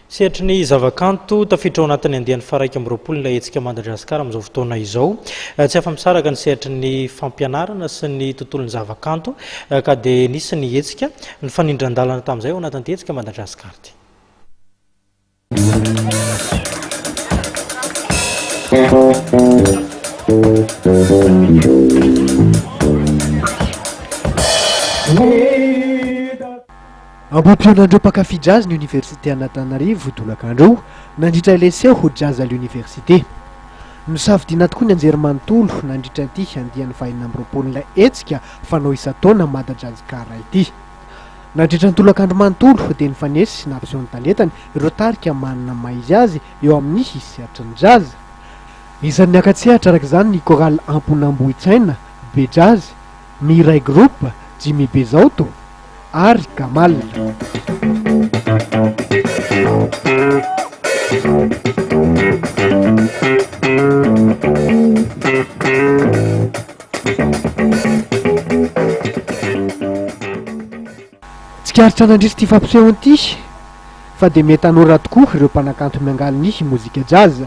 Sehatry ny zavakanto, tafiditra ao anatin'ny andiany faha-21 ilay hetsika Madagascar amin'izao fotoana izao. Tsy afa-misaraka ny sehatry ny fampianarana sy ny tontolon'ny zavakanto ka dia nisy ny hetsika nifanindran-dalana tamin'izay ao anatin'ity hetsika Madagascar ity. Ambohipihaonan'ireo mpankafy jazz ny Oniversite an'Antananarivo tolakandro io, nandritra ilay seho Jazz à l'Université. Nosafidiana tokoa ny anjerimanontolo nandritra ity andiany faha-26 ilay hetsika fanao isan-taona Mada Jazz Car ity. Nandritra ny tolakandro manontolo dia nifanesy sy nampiseho ny talentany ireo tarika manana ny maha izy azy eo amin'ny sehatry ny jazz. Isan'ny niaka-tsehatra araka izany ny chorale Amponambohitsaina, Be Jazz, Miray Group, Jimmy Bezaoto ary Gamal. Tsikaritra nandritra ity fampisehoana ity fa dia miha tanora tokoa ireo mpanakanto miangaly ny mozika jazz.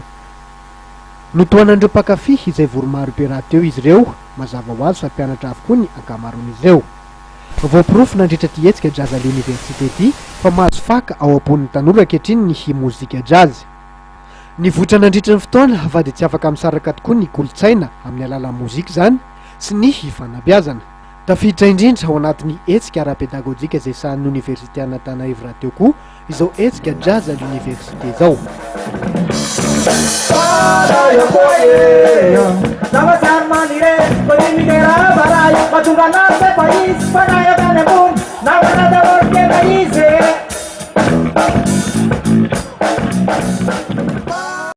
Notohanan'ireo mpankafy izay vory marobe rahateo izy ireo, mazava ho azy fa mpianatra avokoa ny ankamaroan'izy ireo. Voaporofo nandritra ity hetsika Jazz à l'Université ity fa mahazo faka ao am-pon'ny tanora ankehitriny ny mozika jazz. Nivoitra nandritra ny fotoana fa dia tsy afaka misaraka tokoa ny kolontsaina amin'ny alalan'ny mozika izany sy ny fanabeazana. Tafiditra indrindra ao anatin'ny hetsika ara-pedagojika izay sahanin'ny Oniversite an'Antananarivo rahateo koa izao hetsika Jazz à l'Université izao.